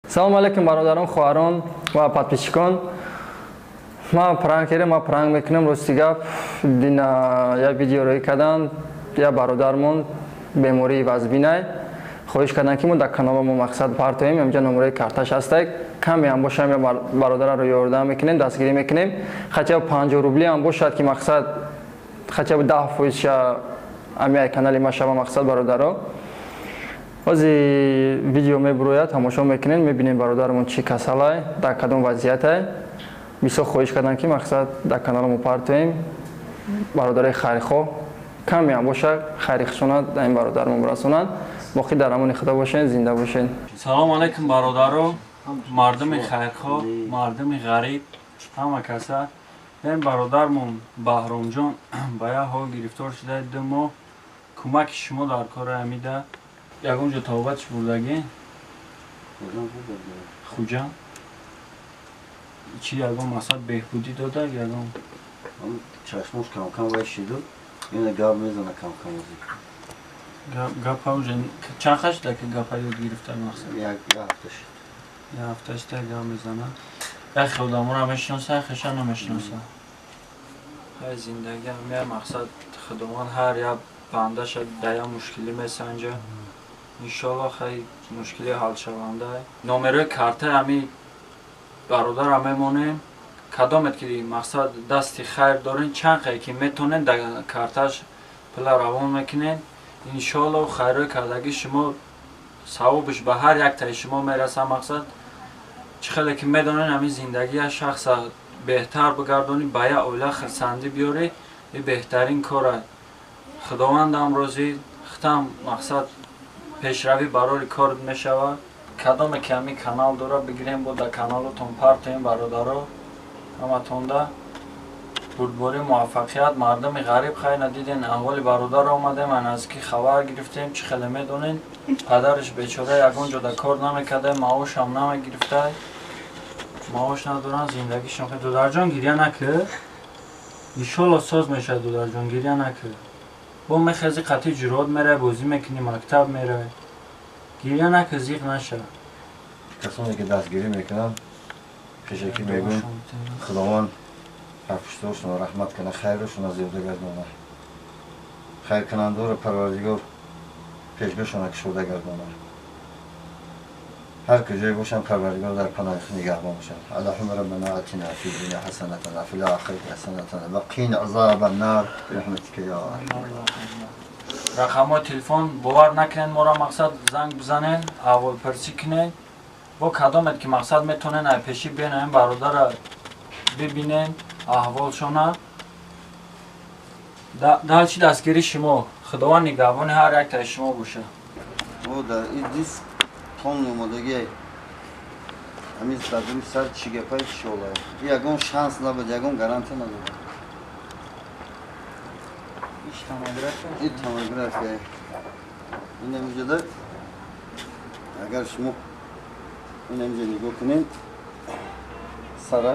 Салом алейкум, бародарон, хоҳарон ва подписчикон. Ман пранкере, ман пранк мекунам. Рости гап, дина як видео рӯй кардан, як бародармон бемории вазбинай хоҳиш кардан, ки мо дар канала мо мақсад партоем. Инҷа номерои карташ ҳастай. Каме ҳам бошам, я бародараро ёрдам мекунем, дастгирӣ мекунем. Хотя бы 50 рубли ҳам бошад, ки мақсад хотя бы 10 фоизша ами канали ма шава. Мақсад, бародаро, ҳози видео мебурояд, тамошо мекунем, мебинем, бародарамон чӣ касалай, дар кадом вазъиятай. Бисёр хоҳиш кардам, ки мақсад дар каналамо партоем. Бародарои хайрхоҳ, каме ҳам боша, хайри хушона дар ин бародарамон расонанд. Боқӣ дар амони Худо бошед, зинда бошед. Салом алейкум, бародаро, мардуми хайрхоҳ, мардуми ғариб, ҳама каса. Ин бародармон Баҳромҷон ба як ҳол гирифтор шуда 2 моҳ. Кӯмаки шумо дар кори ҳамида. Ягон ҷо табобатш бурдагӣ? Хуҷанд чӣ, ягон мақсад беҳбудӣ дода ягон? Чашмош камкам вай шиду, ина гап мезана камкам. Гапа уже чанд қа шуда, ки гапа ёд гирифта, мақсад? Як ҳафта шид. Як ҳафта шуда гап мезана. Яхе одаморо мешиноса, яхеша намешиноса. Ҳай, зиндагӣ ҳам мақсад, Худованд ҳар як бандаша дар як мушкилӣ месанҷа. Иншоалло, хай, мушкили ҳалшаванда. Номерои картаи ҳами бародара мемонем. Кадомет ки мақсад дасти хайр дорен, чанд қае ки метонен, дар карташ пула равон мекунен. Иншоалло, хайрҳои кардагии шумо савобиш ба ҳар яктаи шумо мераса. Мақсад, чӣ хеле ки медонен, ҳамин зиндагия шахса беҳтар бигардонӣ, ба як оила хирсандӣ биёрӣ, и беҳтарин кора. Худовандам розӣ, хитам мақсад пешравӣ барори кор мешавад. Кадоме ки ҳамин канал дора, бигирем, бо дар каналотон партоем. Бародаро, ҳаматонда бурдборӣ, муваффақият. Мардуми ғариб, хай, надиден аҳволи бародар, омадем, наздикӣ хабар гирифтем. Чӣ хеле медонен, падараш бечора ягон ҷода кор намекарда, маошам намегирифта, маош надоранд, зиндагишон. Додарҷон, гиря накӣ, иншолло соз мешавад. Додарҷон, гиря накӣ. Бо мехези, қатъи ҷурот мерай, бозӣ мекунӣ, мактаб мерай. Гиря накӣ, зиқ наша. Касоне ки дастгирӣ мекунанд, пешакӣ мегӯем, Худованд ҳарпуштошонро раҳмат кунад, хайрошонро зиёда гардона, хайркунандоро Парвардигор пешгоҳшонро кушода гардона. Ҳар куҷое бошанд, Парвардигор дар паноҳи худ нигаҳбон бошанд. Аллоҳумма роббана атина фи дуня ҳасанатан ва фил охирати ҳасанатан ва қина азоба ннор бирахматика ё Рақамҳои телефон, бовар накунед моро, мақсад занг бизанед, аҳволпурсӣ кунед. Бо кадомет ки мақсад метонен, ай пешӣ биён, бародара бибинен, аҳволшона. Далчи дастгири шумо. Худованд нигаҳбони ҳар яктаи шумо боша. Дар ин диск полный омодагӣ. Ҳамин дар думи сар чӣ гапай, чӣ шолай, ягон шанс набуд, ягон гарантия надорад. Ин томография. Ин ҳамиҷода, агар шумо ин ҳамиҷа нигоҳ кунед, сара.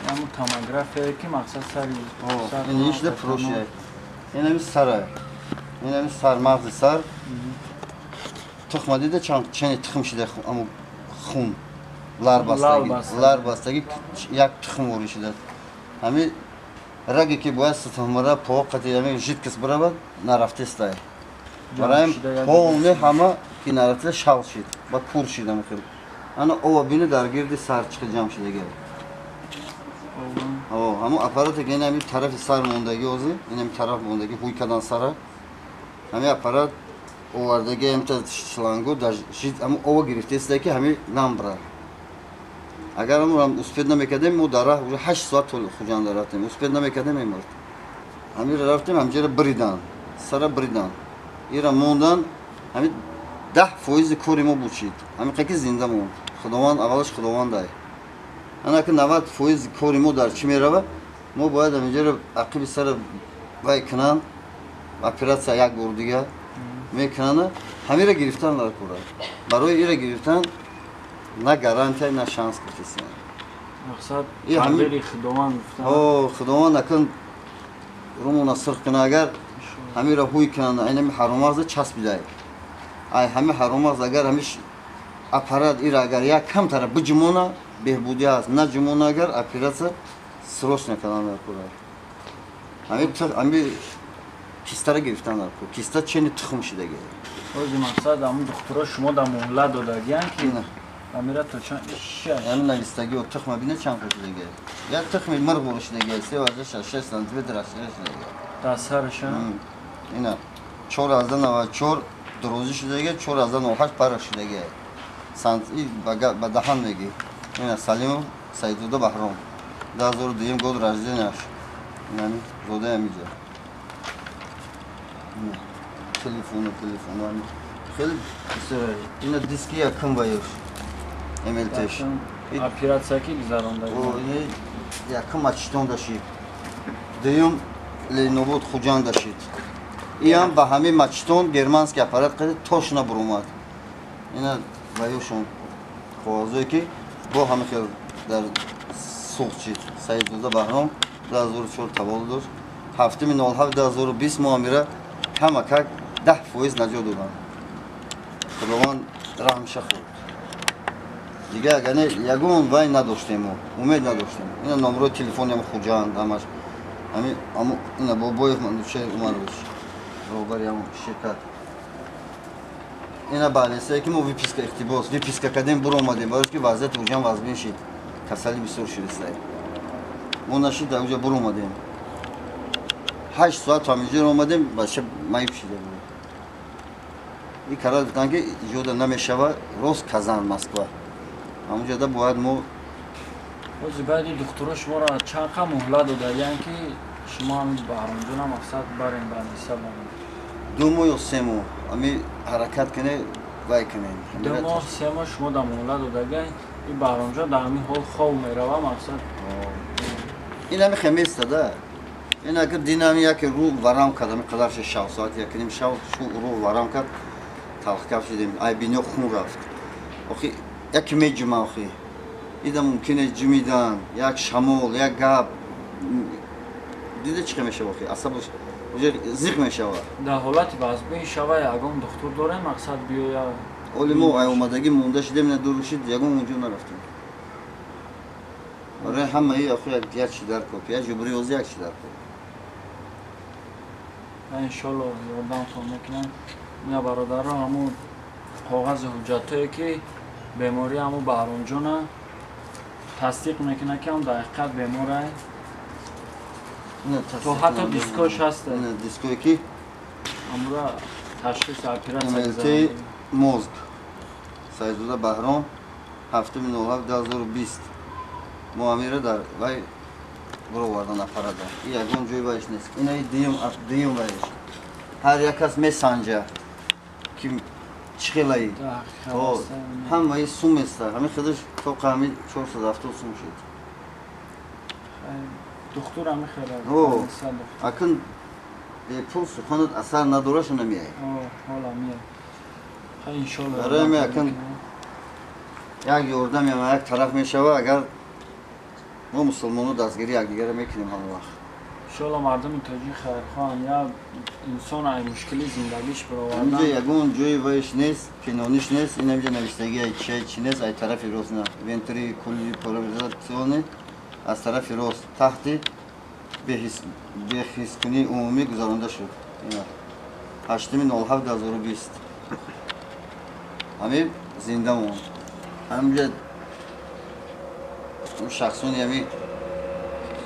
Ҳамун томографияе ки мақсад сари Ин ишда прошия. Ин ҳами сара, ин ҳами сар, мағзи сар. Тухма дида, чани тухм шида, аму хун лар бастагӣ, лар бастагӣ, як тухм ворид шуда. Ҳами раге ки бояд сутунмара поқати ҳами жидкость биравад, нарафтестай. Барои полный ҳама ки нарафта, шал шид, баъд пур шид. Ами хел ана ова бини, дар гирди сар чиқи ҷамъ шидаги. Ҳамун аппарате ки ин ҳами тарафи сар мондагӣ, ҳозир ин ҳами тараф мондагӣ, ҳуй кардан сара, ҳами аппарат овардаги, ҳамта шлангу дар ҳамун ова гирифтаиста, ки ҳами намбра. Агар ҳамун успеть намекардем, мо дар раҳ уже 8 соат Хуҷанда рафтем, успеть намекардем, мемурд. Ҳамира рафтем, ҳамҷара бридан, сара бридан, ира мондан. Ҳами 10 фоизи кори мо буд, шид. Ҳамин ки зинда монд, Худованд, аввалаш Худовандай. Ана ки 90 фоизи кори мо дар чӣ мерава? Мо бояд ҳаминҷаро ақиби сара вай кунанд, оператсия як бор дига мекунанд. Ҳамира гирифтан дар кора. Барои ира гирифтан на гарантия, на шанс гирифтесан. Мақсад тақдири Худованд гуфтан. О, Худованд акун румона сирх куна. Агар ҳамира ҳуй кунанд, айнами ҳаромағза часпидай. Ай ҳами ҳаром аст, агар ҳамиш аппарат ира агар як камтара биҷумона беҳбудӣ аст, наҷумона агар оператсия срочно кардан дар кор. Ҳами кистара гирифтан дар кор. Киста чени тухм шидаги. Ози мақсад ҳамун духтуро шумо дар муҳлат додагиян ки амира то чанд ҳамин навистаги тухма бина чанд шидаги. Як тухми мирғ бур шидаги, 3,6 сантиметр шидаги. Дар сараша? Ина 4,94 дурозӣ шидаги, 4,08 парах шидаги. Санти ба даҳан меги. Ина Салимов Саидзода Баҳром. 2002 год рожденияш. Инами зодаи ҳамиҷа. Телефону телефону хеле бисёр. Ина диски якум ваёш. МЛТш. Оператсия ки гузаронда? Якум Мачитон дашид. Дуюм Ленинобод Хуҷанд дашид. Иам ба ҳамин Мачитон германский аппарат қади точно буромад. Ина ваёшон коғазое ки бо ҳама хел дар суғд шид. Саидзода Баҳром 2004 таваллуд дошт. 7.07.2020 мо амира камакак 10% наҷот доданд. Худованд раҳмша хӯрд. Дигар агар не ягон вай надоштем мо, умед надоштем. Ина номрои телефониам Хуҷанд ҳамаш. Ҳами ина Бобоев Манучер Умарович роҳбари ҳамон ширкат. Ина балесае ки мо выписка иқтибос, выписка кардем, буромадем, барои ки вазъияти Хуҷанд вазмин шид. Касали бисёр шидистай. Мо нашид, дар уҷа буромадем. 8 соат ҳаминҷо омадем, бача маиб шида буд. И карар гуфтанд ки иҷода намешава, рост Казан, Москва. Ҳамунҷода бояд мо ози баъди духтуро шуморо чанд қа муҳлат додагиян ки шумо ҳамин Баҳромҷона мақсад барем ба ниса барем? 2 моҳ ё 3 моҳ ҳами ҳаракат кунем, вай кунем. 2 моҳ 3 моҳ шумо дар муҳлат додагиян, ин Баҳромҷон дар ҳамин ҳол хов мерава мақсад. Ин ҳами хеместа да. Ин агар динами яке рӯ варам кард, ҳами қадар шав соат як ним шав рӯ варам кард, талхкаф шидем, ай бино хун рафт. Охи яке меҷума охи. Ида мумкине ҷумидан, як шамол, як гап. Дида чӣ мешава охи? Асаб уже зиқ мешава. Дар ҳолати вазбин шава ягон духтур дорем мақсад биёя? Оли мо ай омадагӣ монда шидем, ина дур шид, ягон онҷо нарафтем. Барои ҳамаи охи як чи дар кор, як ҷумҳурии озӣ як чи дар кор. Иншолло ёрдамтон мекунам. Ина бародаро ҳамун коғази ҳуҷҷатое ки бемории ҳамун Баҳромҷона тасдиқ мекунад ки ҳам дар ҳақиқат беморай. То ҳатто дискош ҳаст. Диское ки ҳамура ташхис оператсия МЛТ мозг Саидзода Баҳром 7.07.2020 мо амира дар вай буровардан аппарата. И ягон ҷои вайш нест. Ина дуюм вайш. Ҳар як кас месанҷа ки чӣ хелаи. Ҳамаи сум еста. Ҳамин хелаш то ҳами 470 сум шуд. Духтур ҳами хела. Акн бепул суханат асар надораша намеяй. Ҳола меяй. Иншолло. Барои ҳами акн як ёрдам як тараф мешава, агар мо мусулмоно дастгирӣ якдигарро мекунем ҳама вақт. Иншолло мардуми тоҷик хайрхоҳанд, як инсон ай мушкили зиндагиш баровардан. Инҷо ягон ҷои вайш нест, пинониш нест, ин ҳамҷо навиштагӣ ай чи чи нест, ай тарафи рост на. Вентрикуляризатсионе аз тарафи рост таҳти беҳискунии умумӣ гузаронда шуд. 8.07.2020 ҳамин зинда монд. Ҳаминҷо шахсони ҳами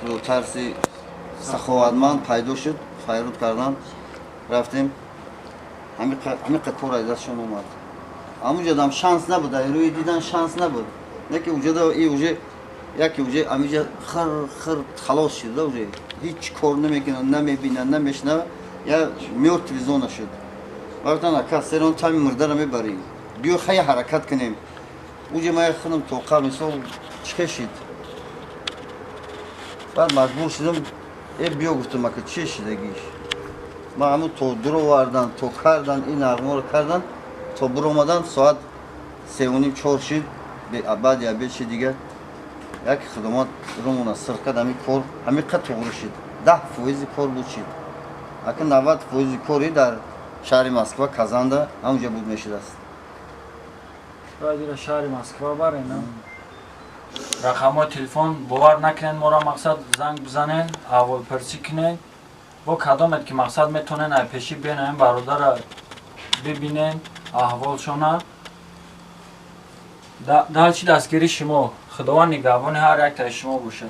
худотарси саховатманд пайдо шуд, файруд кардан, рафтем, ҳамиқа кор аз дастшон омад. Ҳамунҷодам шанс набуд, ай рӯи дидан шанс набуд. Не ки уҷода и уже яке уже ҳаминҷа хир хир халос шуд, уже ҳеҷ кор намекунад, намебинад, намешнавад, я мёртвый зона шуд. Вақтан ака серон тами мурдаро мебарем, биё хая ҳаракат кунем. Уҷа ман худам тоқа мисол чӣ шид. Баъд маҷбур шудам, биё гуфтам, ака чӣ шидагиш. Ман ҳамун то дуровардан, то кардан, ин нағмаро кардан, то буромадан соат 3:30-4 шид, баъди обед шид дигар. Як хидмат румона сирқ кард, ҳамин кор ҳамин қад туғри шид. 10% кор буд шид. Ака 90% кори дар Шаҳри Москва, Казанда, ҳамунҷа буд мешудааст. Бояд ира шаҳри Москва барен. Рақамҳои телефон, бовар накунед моро, мақсад, занг бизанен, аҳволпурсӣ кунед. Бо кадомед ки, мақсад, метонен ай пешӣ бенаем, бародара бибинен аҳволшона. Дальше дастгири шумо. Худованд нигаҳбони ҳар яктаи шумо боша.